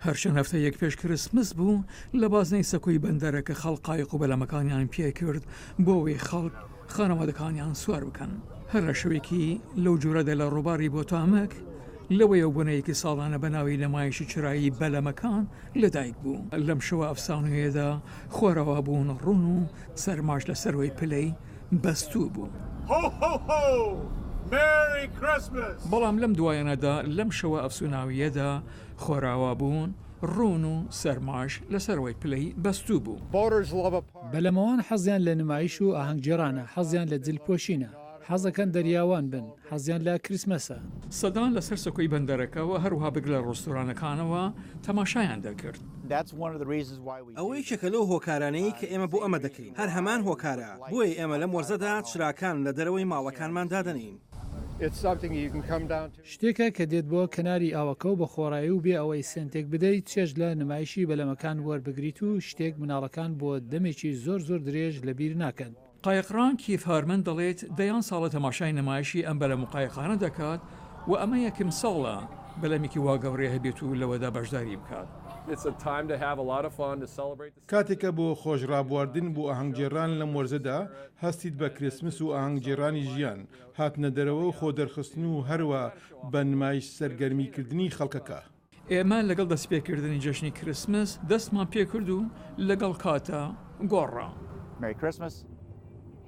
هەر چەند هەفتەیەک پێش کریسمس بوو، لە بازنەی سەکۆی بەندەرەکە خەڵک قایق و بەلەمەکانیان پێکرد بۆ ئەوەی خەڵک خانەوادەکانیان سوار بکەن. هەر لە شەوێکی لەو جۆرەدا لە ڕووباری بۆتامک، لەوەیەوە بۆنەیەکی ساڵانە بە ناوی نمایشی چرایی بەلەمەکان لەدایک بوو. لەم شەوە ئەفسانویەدا خۆراوابوون ڕوون و سەرماش لە سەروەی پلەی بەستوو بوو. بەڵام لەم دوایانەدا لەم شەوە ئەفسوناوییەدا خۆراوابوون ڕوون و سەرماش لە سەرەوەی پلەی بەستوو بوو. بەلەمەوان حەزیان لە نمایش و ئاهەنگگێڕانە، حەزیان لە جل پۆشینە، حەزەکەن دەریاوان بن، حەزیان لە کریسمەسە. سەدان لەسەر سەکۆی بەندەرەکە و هەروەها بگرە لە ڕێستۆرانەکانەوە تەماشایان دەکرد. ئەوە یەکێکە لەو هۆکارانەی کە ئێمە بۆ ئەمە دەکەین، هەر هەمان هۆکارە بۆیە ئێمە لەم وەرزەدا چراکان لە دەرەوەی ماڵەکانمان دادەنێین. شتێکە کە دێت بۆ کەناری ئاوەکە و بە خۆڕایی و بێ ئەوەی سەنتێک بدەیت چێژ لە نمایشی بەلەمەکان وەربگریت و شتێک مناڵەکان بۆ دەمێکی زۆر زۆر درێژ لەبیر ناکەن. قایقڕان کیف هارمن دەڵێت دەیان ساڵە تەماشای نمایشی ئەم بەلەم و قایقانە دەکات و ئەمە یەکم ساڵە بەلەمێکی وا گەورەی هەبێت و لەوەدا بەشداری بکات. کاتێکە بۆ خۆش ڕابواردن بۆ ئاهەنگگێڕان لەم وەرزەدا هەستیت بە کریسمس و ئاهەنگگێڕانی ژیان، هاتنە دەرەوە و خۆ دەرخستن و هەروا بە نمایش سەرگەرمی کردنی خەڵکەکە. ئێمە لەگەڵ دەستپێکردنی جەژنی کریسمس دەستمان پێکرد و لەگەڵ کاتە گۆڕا. Merry Christmas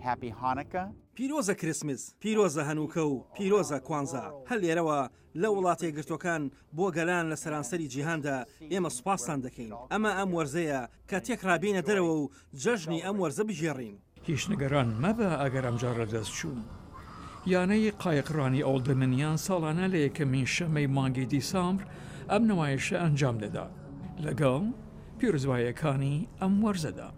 Happy Hanukkah. پیرۆزە کریسمس، پیرۆزە هەنووکە و پیرۆزە کوانزا. هەر لێرەوە لە وڵاتە یەکگرتووەکان بۆ گەلان لە سەرانسەری جیهاندا ئێمە سوپاستان دەکەین. ئەمە ئەم وەرزەیە کە تێکڕا بێینە دەرەوە و جەژنی ئەم وەرزە بگێڕین. هیچ نیگەران مەبە ئەگەر ئەمجار لەدەست چوو. یانەی قایقڕانی ئۆڵد دۆمینیان ساڵانە لە یەکەمین شەمەی مانگی دیسامبر ئەم نمایشە ئەنجام دەدات لەگەڵ پیرۆزباییەکانی ئەم وەرزەدا.